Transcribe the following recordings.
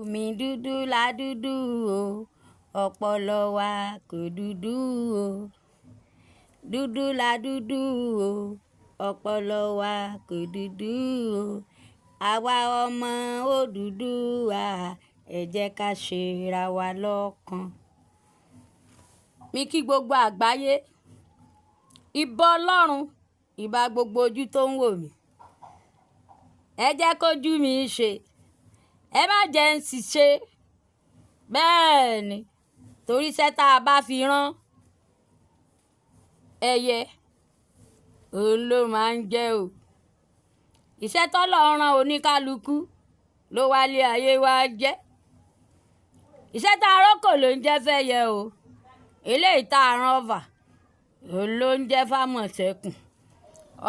Mi dúdú la dúdú o, ọpọlọ wa kò dúdú o. Dúdú la dúdú o, ọpọlọ wa kò dúdú o. Àwa ọmọ Odùduwà, ẹ jẹ́ ká ṣe ra wa lọ́kan. Mi kí gbogbo àgbáyé, ìbà Ọlọ́run, ìbà gbogbo ojú tó ń wò mí. Ẹ jẹ́ kójú mi ṣe, ẹ má jẹ́ ń ṣìṣe. Bẹ́ẹ̀ ni, torí iṣẹ́ tá a bá fi rán ẹyẹ, òun ló máa ń jẹ́ o. Iṣẹ́ t'Ọlọ́run rán oníkálukú ló wálé ayé wá jẹ́. Iṣẹ́ tá a rókò ló ń jẹ́ fẹ́yẹ o. Eléyìí tá a rán ọ̀fà, òun ló ń jẹ́ fámọ̀tẹ́kùn.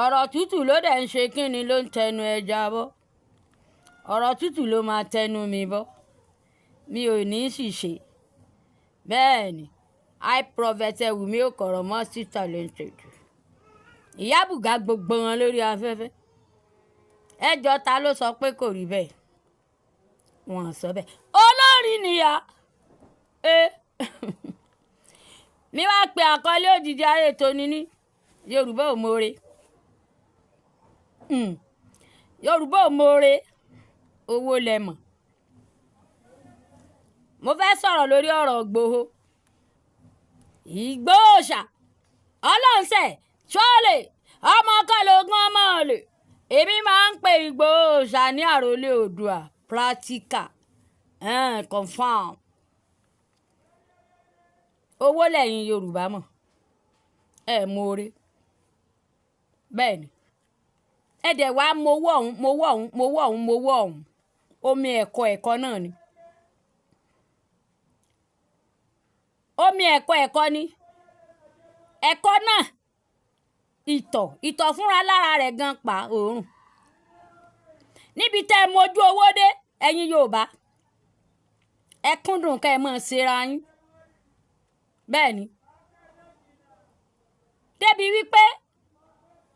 Ọ̀rọ̀ tútù ló dẹ̀ ń ṣe kíni ló ń tẹnu ẹja bọ́. Ọ̀rọ̀ tútù ló máa tẹnu mi bọ́. Mi ò ní ṣìṣe. Bẹ́ẹ̀ ni, I Prophet Wumi Okoro multi talented. Ìyá bùgá gbogbo wọn lórí afẹ́fẹ́. Ẹ jọ ta ló sọ pé kò rí bẹ́ẹ̀? Wọ́n sọ bẹ́ẹ̀. Olórin nìyà. E. Mi wá pe àkọlé òjìji ayé tòní ní Yorùbá ò mọ̀ọ́re. Yorùbá ò mọ̀ọ́re. Owó lẹ mọ̀. Mo fẹ́ sọ̀rọ̀ lórí ọ̀rọ̀ Ìgbòho. Ìgbòho ṣà. Ọlọ́run ṣọ́ọ̀lẹ̀, ọmọ kọ́lógún ọmọ ọ̀lẹ. Èmi máa ń pe Ìgbòho ṣà ní àrólé Oòduà practical, confirm. Owó lẹ́yìn Yorùbá mọ̀. Ẹ mọ̀ọ́re. Bẹ́ẹ̀ ni. Ẹ dẹ̀ wá mowó ọ̀hún, mowó ọ̀hún, mowó ọ̀hún, mowó ọ̀hún. Omi ẹ̀kọ́ ẹ̀kọ́ náà ni. Omi ẹ̀kọ́ ẹ̀kọ́ ni. Ẹ̀kọ́ náà, ìtọ̀, ìtọ̀ fúnra lára rẹ̀ gan pa òórùn. Níbi tẹ́ ẹ mojú owó dé, ẹ̀yin Yorùbá, ẹ kúndùn kí ẹ máa ṣe ra yín. Bẹ́ẹ̀ ni. Débi wípé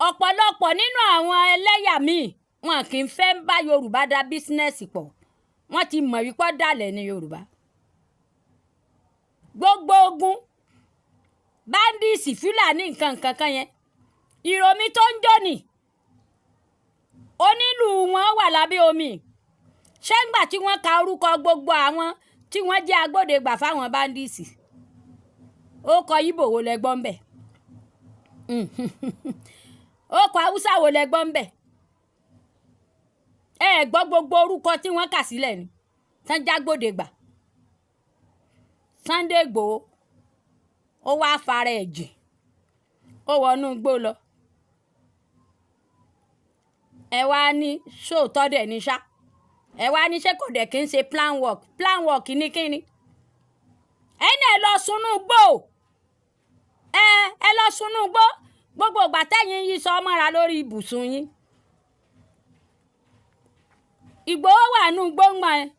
ọ̀pọ̀lọpọ̀ nínú àwọn ẹlẹ́yà míì wọn kì í fẹ́ bá Yorùbá dá business pọ̀. Wọ́n ti mọ̀ wípé ọ̀dàlẹ̀ ni Yorùbá. Gbogbo ogun, bandits, Fúlàní nǹkan nǹkan kan yẹn. Ìròmí tó ń jó ni. Onílù wọn wà lábẹ́ omi. Ṣé ńgbà tí wọ́n ka orúkọ gbogbo àwọn tí wọ́n jẹ́ agbódegbà fáwọn bandits? Ó kọ Íbò wo lẹ gbọ́ ń bẹ̀? Ó kọ Haúsá wo lẹ gbọ́ ń bẹ̀? Ẹ gbọ́ gbogbo orúkọ tí wọ́n kà sílẹ̀ ni. Tán jágbódegbà. Sunday Igboho, ó wá fara ẹ̀ jìn. Ó wọnú igbó lọ. Ẹ wá ní sóòótọ́ dẹ̀ ní ṣá. Ẹ wá ní ṣé kò dẹ̀ kí ń ṣe plan work. Plan work ní kíni? Ẹ̀yin náà ẹ lọ sunú igbó. Ẹ lọ sunú igbó. Gbogbo ìgbà tẹ́yin yí sọ mọ́ra lórí ibùsùn yín. Ìgbòho wà nínú igbó ńgbà yẹn.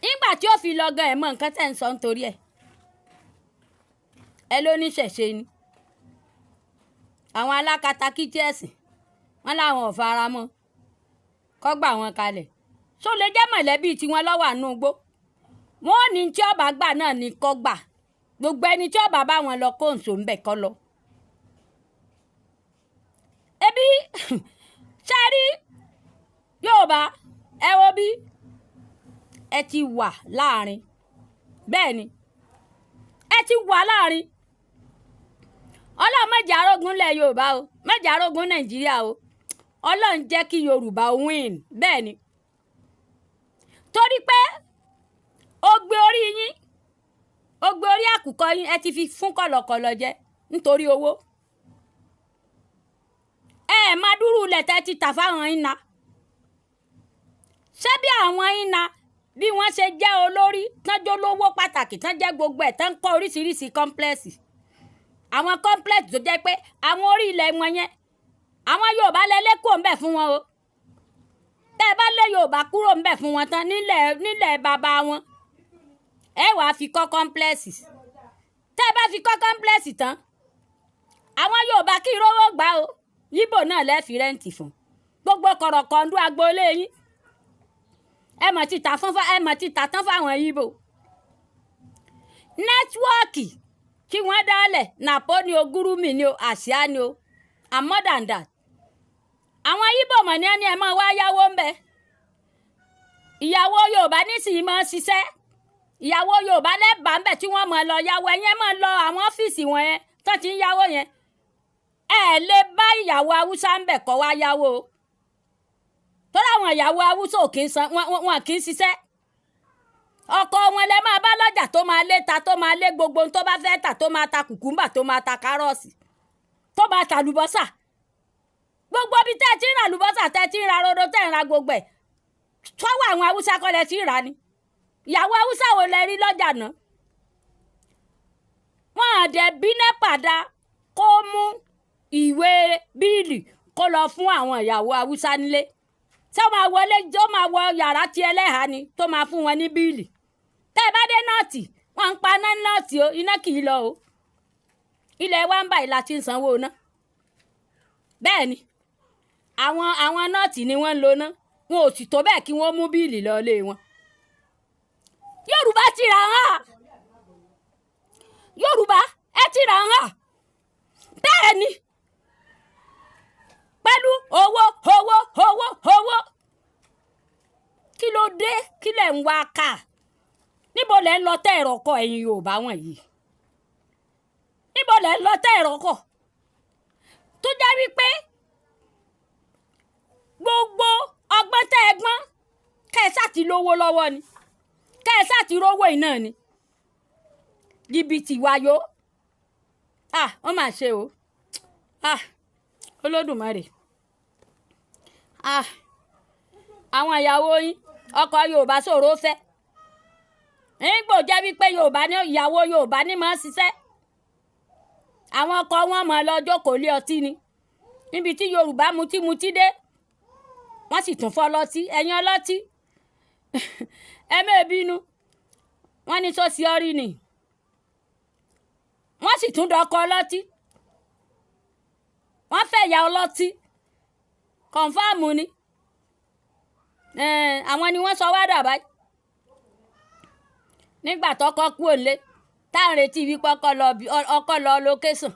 Nígbà tí ó fi lọ gan, ẹ̀ mọ nǹkan tẹ́ ń sọ nítorí ẹ̀. Ẹ ló ní ṣẹ̀ṣe ni. Àwọn alákatakítí ẹ̀sìn, wọ́n láwọn ò faramọ́. Kọ́ gbà wọ́n kalẹ̀. Ṣó lè jẹ́ mọ̀lẹ́bí tí wọ́n lọ wà nínú igbó? Wọ́n ò ní tí ọba gbà náà ni kọ́ gbà. Gbogbo ẹni tí ọba bá wọn lọ kó ǹso ń bẹ̀ kọ́ lọ. Ẹbí ṣé rí Yorùbá, ẹ wo bí ẹ ti wà láàrin. Bẹ́ẹ̀ ni, ẹ ti wà láàrin. Ọlọ́run má jẹ́ arógun ńlẹ̀ Yorùbá o, má jẹ́ arógun Nàìjíríà o. Ọlọ́run jẹ́ kí Yorùbá win. Bẹ́ẹ̀ ni. Torí pé ó gbé orí yín, ó gbé orí àkùkọ yín, ẹ ti fi fún kọ̀lọ̀kọ̀lọ̀ jẹ nítorí owó. Ẹ má dúró ilẹ̀ tẹ́ ti tà fáwọn iná. Ṣé bí àwọn iná bí wọ́n ṣe jẹ́ olórí, tán jó lówó pàtàkì, tán jẹ́ gbogbo ẹ̀, tán kọ́ oríṣiríṣi complex. Àwọn complex tó jẹ́ pé àwọn orí ilẹ̀ wọn yẹn, àwọn Yorùbá lẹ lé kúrò ńbẹ̀ fún wọn o. Tẹ́ ẹ bá lé Yorùbá kúrò ńbẹ̀ fún wọn tán nílẹ̀, nílẹ̀ bàbá wọn, ẹ wàá fi kọ́ complex. Tẹ́ ẹ bá fi kọ́ complex tán, àwọn Yorùbá kì í rówó gbà o. Íbò náà lẹ́ fi rent fún. Gbogbo kọ̀rọ̀kọ̀ndú agboolé yín. Ẹ mọ̀ ti tà fún, ẹ mọ̀ ti tà tán fáwọn Ìgbò. Network tí wọ́n dálẹ̀, NAPO ni o, Gúrúmì ni o, Àsíá ni o, and more than that. Àwọn Ìgbò mọ̀ ní ẹni ẹ máa wá yáwó ń bẹ. Ìyàwó Yorùbá nísìnyí máa ń ṣiṣẹ́. Ìyàwó Yorùbá lẹ́bàá ń bẹ̀ tí wọ́n máa lọ yáwó. Ẹ̀yẹn máa lọ àwọn ọ́fíìsì wọn yẹn tó ti ń yáwó yẹn. Ẹ lè bá ìyàwó Haúsá ń bẹ̀ kọ́ wá yáwó o. Torí àwọn ìyàwó Haúsá ò kì í san, wọn kì í ṣiṣẹ́. Ọkọ wọn lẹ máa bá lọ́jà tó máa lé ta, tó máa lé gbogbo ohun tó bá fẹ́ tà, tó máa ta kùkúmbà, tó máa ta kárọ̀ọ̀sì, tó máa ta àlùbọ́sà. Gbogbo ibi tẹ́ ẹ ti ń ra àlùbọ́sà, tẹ́ ẹ ti ń ra rodo, tẹ́ ẹ ń ra gbogbo ẹ̀, tọ́wọ́ àwọn Haúsá kọ́ lẹ ti ń rà ni. Ìyàwó Haúsá wo lẹ rí lọ́jà náà? Wọ́n á dẹ̀ bí NEPA dá kó mú ìwé bíìlì kó lọ fún àwọn ìyàwó Haúsá nílé. Ṣé ó máa wọlé, ó máa wọ yàrá tí ẹlẹ́hàá ni tó máa fún wọn ní bíìlì? Tẹ́ ẹ bá dé North, wọ́n ń pa iná North o, iná kì í lọ o. Ilẹ̀ wa ń báyìí la ti ń sanwó iná. Bẹ́ẹ̀ ni, àwọn North ni wọ́n ń lo iná. Wọn ò sì tó bẹ́ẹ̀ kí wọ́n mú bíìlì lọ ilé wọn. Yorùbá ti rà hàn. Yorùbá ẹ ti rà hàn. Bẹ́ẹ̀ ni, pẹ̀lú owó, owó, owó, owó. Kí ló dé? Kí lẹ̀ ń wá ká? Níbo lẹ̀ ń lọ tẹ́ ẹ̀rọ kọ ẹ̀yin Yorùbá wọ̀nyí? Níbo lẹ̀ ń lọ tẹ́ ẹ̀rọ kọ? Tó jẹ́ wípé gbogbo ọgbọ́n tẹ́ ẹ gbọ́n, kẹ́ ẹ sá ti lówó lọ́wọ́ ni, kẹ́ ẹ sá ti rówó iná ni. Jìbìtì wáyó. Ah, ó mà ṣe o. Ah, Olódùmarè. Ah, àwọn ìyàwó yín, ọkọ Yorùbá ṣòro fẹ́. Nígbò jẹ́ wípé Yorùbá ní ìyàwó Yorùbá ní máa ń ṣiṣẹ́. Àwọn ọkọ wọn máa lọ jókòó lé ọtí ni. Níbi tí Yorùbá mutí mutí dé, wọ́n sì tún fọ́ lọ́tí. Ẹ̀yin ọlọ́tí, ẹ má bínú. Wọ́n ní sọ́sì ọ́rí ni. Wọ́n sì tún dọkọ ọlọ́tí. Wọ́n fẹ́ ìyá ọlọ́tí. Confirm ni. Àwọn ni wọ́n sọ wá dà báyìí. Nígbà tọkọ kúrò nílé, tá ń retí wípé ọkọ lọ location.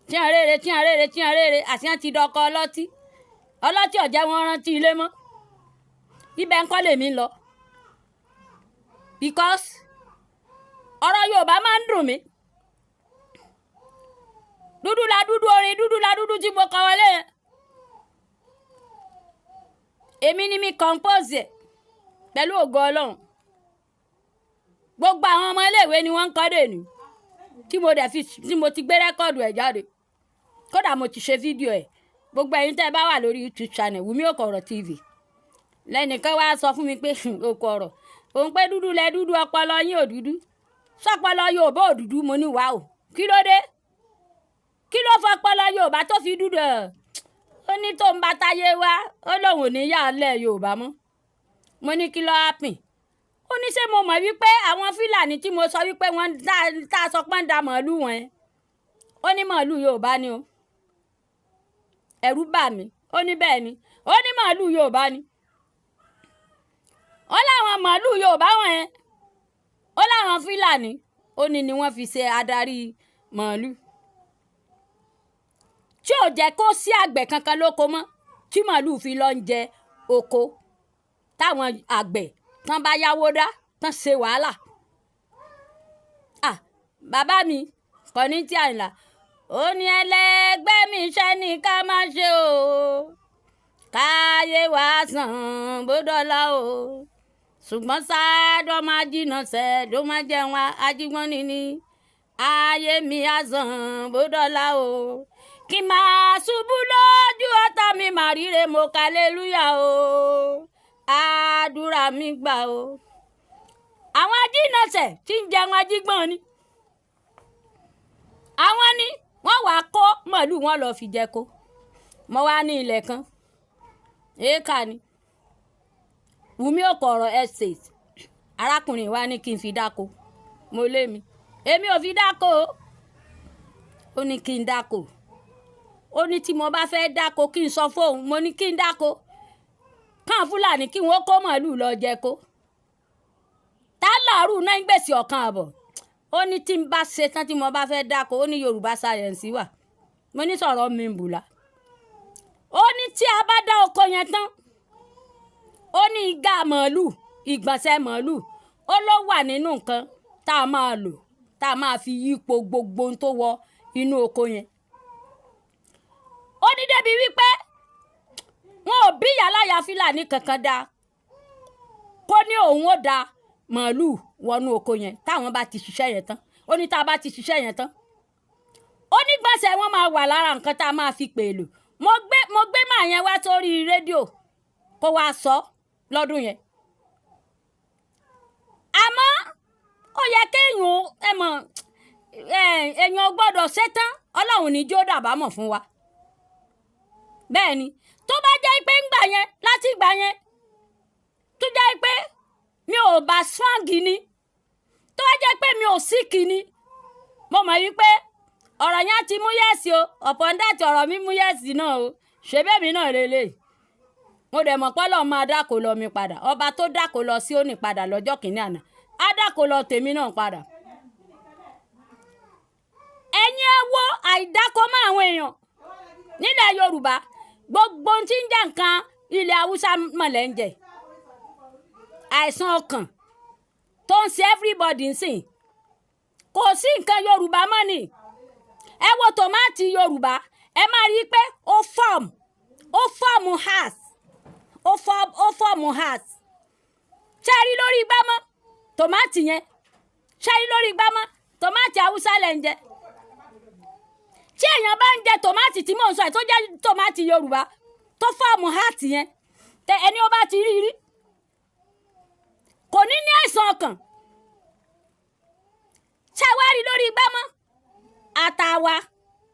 Tí wọ́n rere, tí wọ́n rere, tí wọ́n rere, àti wọ́n ti dọkọ ọlọ́tí. Ọlọ́tí ò jẹ́ wọ́n rántí ilé mọ́. Ibẹ̀ ńkọ́ lèmi ń lọ. Because ọ̀rọ̀ Yorùbá máa ń dùn mí. Dúdú la dúdú orin, dúdú la dúdú tí mo kọ wọlé yẹn. Èmi ni mi compose ẹ̀ pẹ̀lú ògo Ọlọ́run. Gbogbo àwọn ọmọ ilé ìwé ni wọ́n ń kọ́ dè ní. Tí mo dẹ̀ fi, tí mo ti gbé record ẹ̀ jáde. Kódà mo ti ṣe fídíò ẹ̀. Gbogbo ẹ̀yin tí ẹ bá wà lórí YouTube channel Wumi Okoro TV. Lẹ́nìkan wá sọ fún mi pé Okoro, òun pé dúdú lẹ dúdú, ọpọlọ yín ò dúdú. Sọpọlọ Yorùbá ò dúdú. Mo ní wà o. Kí ló dé? Kí ló fọ ọpọlọ Yorùbá tó fi dúdú ẹ̀? Ó ní tó ń bá táyé wá, ó lóun ò ní yà á lẹ̀ Yorùbá mọ́. Mo ní kí ló happen? Ó ní ṣé mo mọ̀ wípé àwọn Fílàní tí mo sọ wípé wọ́n dá, tá a sọ pé ń da màálù wọn yẹn. Ó ní màálù Yorùbá ni o. Ẹ̀rù bà mí. Ó ní bẹ́ẹ̀ ni. Ó ní màálù Yorùbá ni. Ó láwọn màálù Yorùbá wọn yẹn. Ó láwọn Fílàní. Ó ní ni wọ́n fi ṣe adarí màálù. Tí ò jẹ́ kó sí àgbẹ̀ kankan lóko mọ́, tí màálù fi lọ ń jẹ oko. Táwọn àgbẹ̀ tán bá yáwó dá, tán ṣe wàhálà. Ah, bàbá mi, Kollington Àyìnlá. Ó ní ẹlẹgbẹ́ mi ṣẹ́ ní ká má ṣe o. Káyé wá sàn bó dọ́là o. Ṣùgbọ́n ṣáájú máa jìnnà sẹ́ ló máa jẹun ajígbọ́n níní. Ayé mi á sàn bó dọ́là o. Kí máa ṣubú lójú ọ̀tá mi mà ríre mo hallelujah o. Àdúrà mi gbà o. Àwọn ajínasẹ̀ tí ń jẹun ajígbọ́n ni. Àwọn ni wọ́n wá kó màálù wọn lọ fi jẹko. Mo wá ní ilẹ̀ kan. Éékà ni. Wumi Okoro Estate. Arákùnrin wa ní kí n fi dáko. Mo lé mi. Èmi ò fi dáko o. Ó ní kí n dáko. Ó ní tí mo bá fẹ́ dáko kí n sọ fóun. Mo ní kí n dáko. Káwọn Fúlàní kí wọ́n kó màálù lọ jẹko. Tá láàrú náà ń gbèsè ọ̀kan àbọ̀. Ó ní tí n bá ṣe tán tí mo bá fẹ́ dáko, ó ní Yorùbá sáyẹ̀nsì wà. Mo ní sọ̀rọ̀ mi ń bùlà. Ó ní tí a bá dá oko yẹn tán, ó ní igá màálù, ìgbọ̀nsẹ̀ màálù, ó ló wà nínú nǹkan tá a máa lò, tá a máa fi yípo gbogbo ohun tó wọ inú oko yẹn. Ó ní débi wípé wọn ò bí ìyáláyà Fúlàní kankan dá kó ní òun ó da màálù wọnú oko yẹn táwọn bá ti ṣiṣẹ́ yẹn tán. Ó ní tá a bá ti ṣiṣẹ́ yẹn tán, ó ní gbọ̀nsẹ̀ wọn máa wà lára nǹkan tá a máa fi pèlò. Mo gbé màá yẹn wá sórí rédíò kó wá sọ lọ́dún yẹn. Àmọ́ ó yẹ kéèyàn ẹ mọ̀, èèyàn gbọ́dọ̀ ṣe tán. Ọlọ́run ní jó dàbámọ̀ fún wa. Bẹ́ẹ̀ ni, tó bá jẹ́ pé ń gbà yẹn, láti gbà yẹn, tó jẹ́ pé mi ò bá strong ni, tó bá jẹ́ pé mi ò sick ni, mo mọ̀ wípé ọ̀rọ̀ yẹn ti mú yes o. Ọ̀pọ̀ ń dàtí ọ̀rọ̀ mi mú yes náà o. Ṣé bẹ́ẹ̀ mi náà lélẹ̀, mo dẹ̀ mọ̀ pé Ọlọ́run máa dákò lọ mi padà. Ọba tó dákò lọ sí òní padà lọ́jọ́ kìíní àná, á dákò lọ tèmi náà padà. Ẹ̀yin ẹ wo àìdákọ mọ́ àwọn èèyàn nílẹ̀ Yorùbá. Gbogbo ohun tí ń jẹ́ nǹkan ilẹ̀ Haúsá mọ̀lẹ́ ń jẹ. Àìsàn ọkàn tó ń ṣe everybody ń sìn, kò sí nǹkan Yorùbá mọ́ ni. Ẹ wo tòmátì Yorùbá, ẹ máa rí i pé ó form heart, ó form heart. Ṣé ẹ rí lórí igbá mọ́ tòmátì yẹn? Ṣé ẹ rí lórí igbá mọ́? Tòmátì Haúsá lẹ̀ ń jẹ. Tí èèyàn bá ń jẹ tòmátì tí mò ń sọ ẹ̀, tó jẹ́ tòmátì Yorùbá tó form heart yẹn, tẹ ẹni ó bá ti rí rí, kò ní ní àìsàn ọkàn. Ṣé ẹ wá rí lórí igbá mọ́? Àtàwà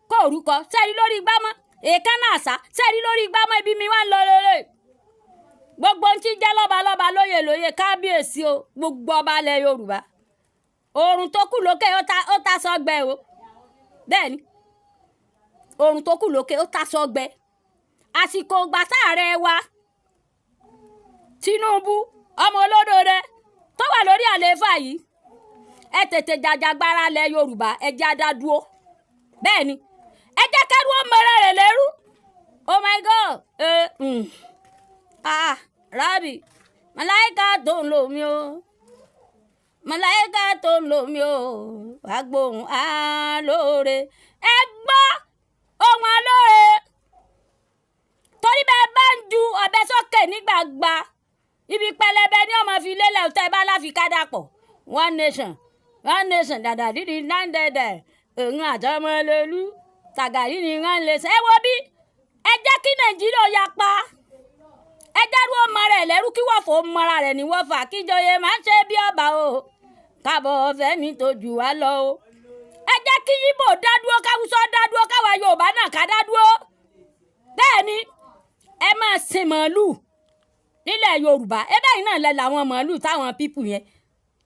kó orúkọ, ṣé ẹ rí lórí igbá mọ́? Èékánná àṣà, ṣé ẹ rí lórí igbá mọ́? Ibi mi wá ń lọ lélẹ̀. Gbogbo ohun tí jẹ́ lọ́balọ́ba, lóyè lóyè, kábíyèsí o, gbogbo ọba ilẹ̀ Yorùbá, oòrùn tó kù lókè ó ta sọ́gbẹ́ o. Bẹ́ẹ̀ ni, oòrùn tó kù lókè ó ta sọ́gbẹ́. Àsìkò ìgbà táàrẹ wa Tinubu, ọmọ olódòdó tó wà lórí àlééfà yìí, ẹ tètè jàjàgbara ilẹ̀ Yorùbá, ẹ jẹ́ adádúró. Bẹ́ẹ̀ ni, ẹ jẹ́ kẹ́rú ó mọ̀rẹ́ rẹ̀ lẹ́rú. Oh my God, ah, rabi màláìka tó ń lò mí o, màláìka tó ń lò mí o, wàá gbóhùn alóore. Ẹ gbọ́ ohùn alóore, torí bẹ́ẹ̀ bá ń ju ọ̀bẹ sókè nígbàgbà, ibi pẹlẹbẹ ní ọmọ fi lélẹ̀ tẹ́ ẹ bá láfi ká dàpọ̀. One nation, one nation, dàdà dídì nándẹ̀dẹ̀ òun àtọmọlólú tàgàrí ni wọ́n lè ṣe. Ẹ wo bí, ẹ jẹ́ kí Nàìjíríà ya pa. Ẹ dárú ọmọ rẹ̀ lẹ́rú, kí wọ́n fò mọ́ra rẹ̀ ní wọ́n fà, kíjọyè má ṣe bí ọba o, kábọ̀ fẹ́ni tó jù wá lọ o. Ẹ jẹ́ kí Yíbò dá dúró, káwùsọ dá dúró, káwa Yorùbá náà ká dá dúró. Bẹ́ẹ̀ ni, ẹ máa sin màálù nílẹ̀ Yorùbá. Ẹ bẹ́ẹ̀ náà lẹ làwọn màálù táwọn people yẹn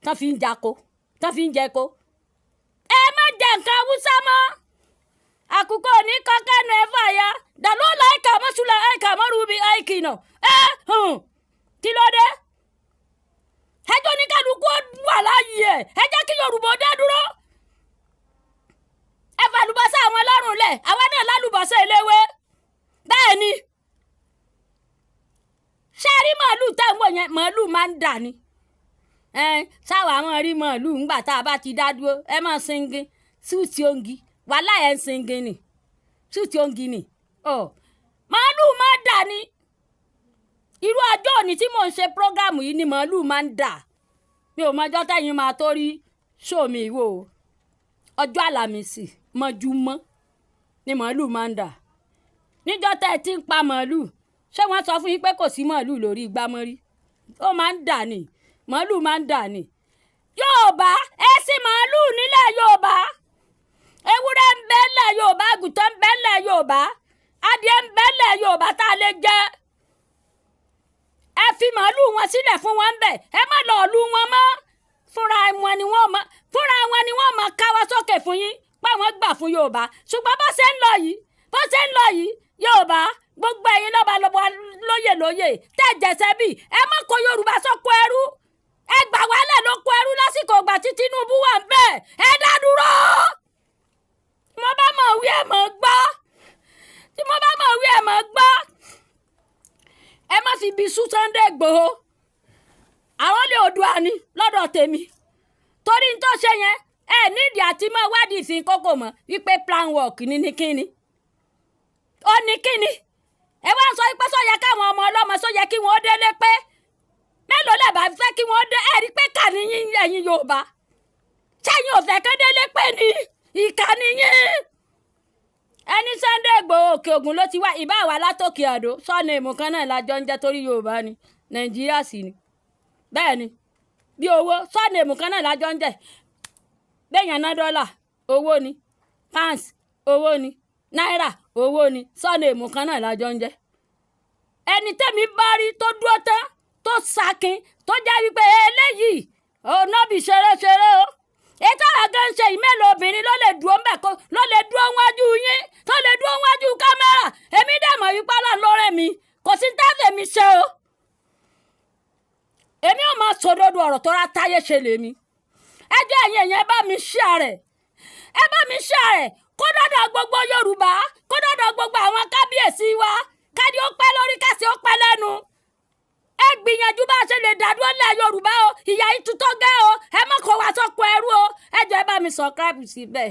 tán fi ń jako, tán fi ń jẹko. Ẹ má jẹ nǹkan Haúsá mọ́. Àkùkọ ní kọ́kẹ́nu ẹ fàya dàlú láìka mọ́sùlá àìkà mọ́rùbí àìkìnà ẹ hùn. Kí ló dé? Ẹjọ́ ní kálukú wà láàyè ẹ̀. Ẹ jẹ́ kí Yorùbá ó dá dúró. Ẹ fàlùbọ́sà àwọn lọ́rùn lẹ̀, àwa náà lálùbọ́sà eléwé. Bẹ́ẹ̀ ni, ṣé ẹ rí màálù tẹ́ ń wò yẹn? Màálù máa ń dà ni. Ẹ ṣáwa máa rí màálù ńgbà tá a bá ti dá dúró. Ẹ máa singin súùtì òǹgì, wàhálà ẹ̀ ń singin ni súùtì òǹgì ni ọ. Màálù máa dà ni. Irú ọjọ́ òní tí mò ń ṣe program yìí ni màálù máa ń dà. Mi ò mọjọ́ tẹ́yìn máa tó rí sómi ìwò o. Ọjọ́ Àlàmísì mọ́júmọ́ ni màálù máa ń dà. Níjọ́ tẹ́ ẹ ti ń pa màálù, ṣé wọ́n sọ fún yín pé kò sí màálù lórí igbá mọ́ rí? Ó máa ń dà ní, màálù máa ń dà ní. Yorùbá, ẹ sì màálù nílẹ̀ Yorùbá, ewúrẹ́ ń bẹ ńlẹ̀ Yorùbá, àgùntàn ń bẹ ńlẹ̀ Yorùbá, adìẹ ń bẹ ńlẹ̀ Yorùbá tá a lè jẹ. Ẹ fi màálù wọn sílẹ̀ fún wọn bẹ̀, ẹ má lọ lù wọn mọ́. Fúnra wọn ni wọ́n mọ káwọ́ sókè fún yín pé wọ́n gbà fún Yorùbá. Ṣùgbọ́n bó ṣe ń lọ yìí, bó ṣe ń lọ yìí, Yorùbá. Gbogbo ẹ̀yin lọ́ba lọ́ba, lóyè lóyè, tẹ́ jẹ̀sẹ̀ bí, ẹ má kó Yorùbá sóko ẹrú. Ẹ gbà wálẹ̀ ló kó ẹrú lásìkò ìgbà tí Tinubu wà ń bẹ̀. Ẹ dá dúró. Mo bá mọ̀ wí, ẹ̀ mọ̀ gbọ́. Tí mo bá mọ̀ wí, ẹ̀ mọ̀ gbọ́. Ẹ má fi ibi sú Sunday Igboho. Àwọn lè Oòduà ni lọ́dọ̀ tèmi, torí n tó ṣe yẹn, ẹ nídìí àti mọ́ wádìí ìsìn kókò mọ́ wípé plan work ní kíni ó ní kíni. Ẹ wá ń sọ pé sọ yẹ káwọn ọmọ ọlọ́mọ, sọ yẹ kí wọ́n délé, pé mélòó lè bá fẹ́ kí wọ́n dé? Ẹ rí pé kà ní yín, ẹ̀yin Yorùbá, sẹ́yìn ò fẹ́ kán délé pé ní ìkà ní yín. Ẹni Sunday Igboho, Òkè Ògùn ló ti wá, ìbá wà látòkè àdó, sọ́ọ̀nà èmù kan náà lájọ ń jẹ́, torí Yorùbá ni, Nàìjíríà sì ni. Bẹ́ẹ̀ ni, bí owó sọ́ọ̀nà èmù kan náà lájọ ń jẹ́. Bẹ́ẹ̀yàn ná dọ́là, owó ni, pounds, owó ni, náírà, owó ni, sọ́ọ̀nà èmù kan náà lájọ ń jẹ́. Ẹni tẹ́mi bá rí tó dúró tán, tó sakin, tó jẹ́ wípé eléyìí ò nọ́bì ṣeré-ṣeré o, ètò àgàn ṣe yìí, mélòó obìnrin ló lè dúró ńbẹ̀ kó ló lè dúró wájú yín, tó lè dúró wájú kámẹ́rà? Èmi dẹ̀ mọ̀ wípé Ọlọ́run ló rẹ̀ mi, kò sí táfẹ̀ mi ṣe o. Èmi ò máa sòdodo ọ̀rọ̀ tó rà táyé ṣe lèmi. Ẹjọ́ ẹ̀yin ẹ̀yìn, ẹ bá mi share rẹ̀, ẹ bá mi share rẹ̀, kó dọ́dọ̀ gbogbo Yorùbá, kó dọ́dọ̀ gbogbo àwọn kábíyèsí wa. Kádì ó pẹ́ lórí, kásì ó pẹ́ lẹ́nu. Ẹ gbìyànjú bá a ṣe lè dádúró lẹ̀ Yorùbá o. Ìyá yìí tutọ́ gẹ́ o. Ẹ má kó wa sọ́kọ ẹrú o. Ẹ jọ̀ọ́, ẹ bá mi subscribe síbẹ̀,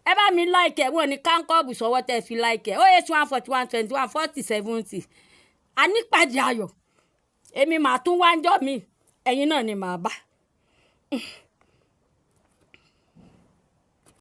ẹ bá mi like ẹ. Wọ́n ní kánkọ́ọ̀bù sọ́wọ́ tẹ́ fi like ẹ. 08141214070. Ànípàdé ayọ̀, èmi màá tún wá ń jọ́ mi, ẹ̀yin náà ni màá bá.